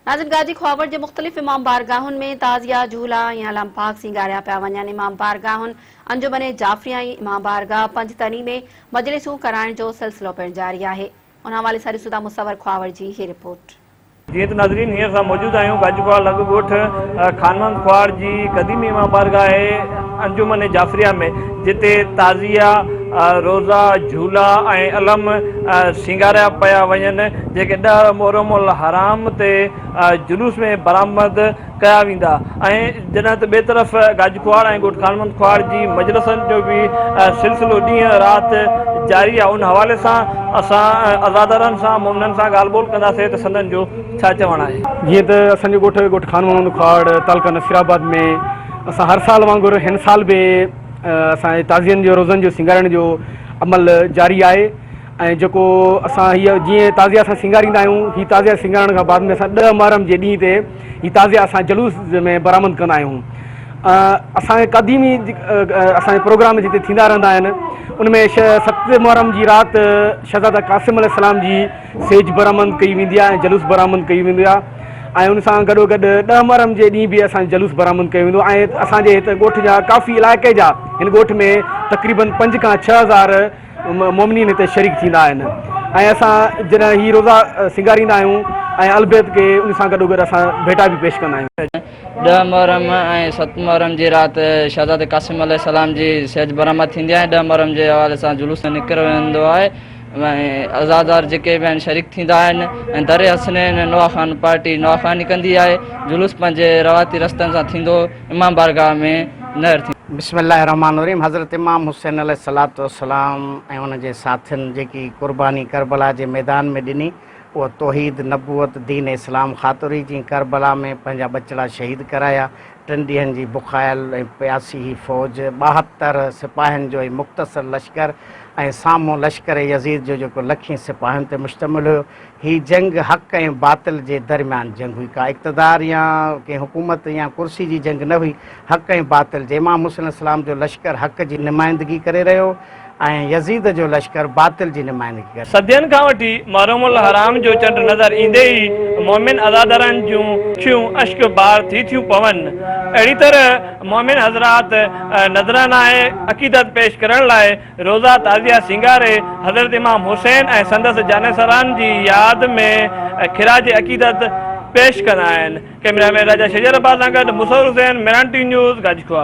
ناظرين گاجي خواوڙ جي مختلف امام بارگاهن ۾ تعزيا، جهولا ۽ علم پاڪ سينگاريا پيا وڃن. امام بارگاهن انجمن جعفريه ۽ امام بارگاهه پنجتني ۾ مجلسون ڪرائڻ جو سلسلو پڻ جاري آهي. ان حوالي سان ڏسون ٿا مصور خواوڙ جي هي رپورٽ. جيئن ته ناظرين هينئر اسان موجود آهيون گاجي خواوڙ لڳ ڳوٺ خان محمد خواوڙ جي قديمي امام بارگاهه انجمن جعفريه ۾ جتي تعزيا، روزا، جهولا ۽ علم سينگاريا پيا وڃن، جيڪي ڏهه محرم الحرام تي جلوس ۾ برآمد ڪيا ويندا ۽ جڏهن ته ٻئي طرف گاج کهاڙ ۽ ڳوٺ خان محمد کهاڙ جي مجلسن جو به سلسلو ڏينهن رات جاري آهي ان حوالي سان اسان عزادارن سان مومنن سان ڳالهه ٻولهه ڪنداسين ته سندن جو ڇا چوڻ آهي. جيئن ته اسان جو ڳوٺ ڳوٺ خان محمد کهاڙ تعلقه نصيرآباد ۾ اسان هر سال وانگر هن سال به اسان جي تعزين جو روزن جو سينگارڻ جو عمل جاري آهي ۽ جيڪو اسان هي جيئن تعزيه اسان سينگاريندا آهيون هي تعزيه سينگارڻ کان بعد ۾ اسان ڏهه محرم جي ڏينهن تي هي تعزيه اسان جلوس ۾ برآمد ڪندا آهيون اسان جي قديمي اسان جي پروگرام جتي ٿيندا رهندا آهن ان ۾ ست محرم جي رات شهزاده قاسم عليه السلام جي سيج برآمد ڪئي ويندي آهي ۽ جلوس برآمد ڪئي ويندي آهي ۽ ان سان گڏو گڏ ڏهه محرم جي ڏينهن به اسان جلوس برآمد ڪيو ويندو آهي ۽ اسان جي هت ڳوٺ جا ڪافي علائقي جا هن ڳوٺ ۾ تقريبن پنج کان 6000 مومنين هتي شريڪ ٿيندا آهن ۽ اسان جڏهن هي روزا سينگاريندا آهيون ۽ البيت کي ان سان گڏو گڏ اسان ڀيٽا به پيش ڪندا آهيون. ڏهه محرم ۽ ست محرم جي رات شهزادي قاسم عليه السلام جي سيج برآمد ٿيندي آهي ۽ ڏهه محرم جي حوالي سان جلوس نڪريو ويندو آهي. ۽ عزادار جيڪي به آهن شريڪ ٿيندا آهن ۽ در حسنين نوحه خان پارٽي نوحه خواني ڪندي آهي جلوس پنهنجي روايتي رستن سان ٿيندو امام بارگاهه ۾ نهر ٿيندو. بسم الله الرحمٰن الرحيم حضرت امام حسين عليه الصلوة والسلام ۽ ان جي ساٿين جيڪي قرباني ڪربلا جي ميدان ۾ ڏني اها توحيد، نبوت، دين اسلام خاطر هئي جنهن ڪربلا ۾ پنهنجا ٻچڙا شهيد ڪرايا ٽن ڏينهن جي بکايل ۽ پياسي هي فوج، 72 سپاهين جو هي مختصر لشڪر ۽ سامهون لشڪر يزيد جو جيڪو لکين سپاهين تي مشتمل هيو. هي جنگ حق ۽ باطل جي درميان جنگ هئي، ڪا اقتدار يا ڪنهن حڪومت يا ڪرسي جي جنگ نه هئي، حق ۽ باطل جي. امام حسين عليه السلام جو لشڪر حق جي نمائندگي ڪري رهيو هو. ۽ يزيد جو لشڪر باطل جي نمائندگي ڪري. صدين کان وٺي محرم الحرام جو چنڊ نظر ايندي ئي مؤمن عزادارن جون اکيون اشڪ بار ٿي ٿيون پون. اهڙي طرح مؤمن حضرات نذرانه عقيدت پيش ڪرڻ لاء روضه تعزيه سينگاري حضرت امام حسين ۽ سندس جانثارن جي ياد ۾ خراج عقيدت پيش ڪندا آهن. ڪئميرا مين راجا شجر عباس سان گڏ مصور حسين، ميران ٽي نيوز، گاجخواه.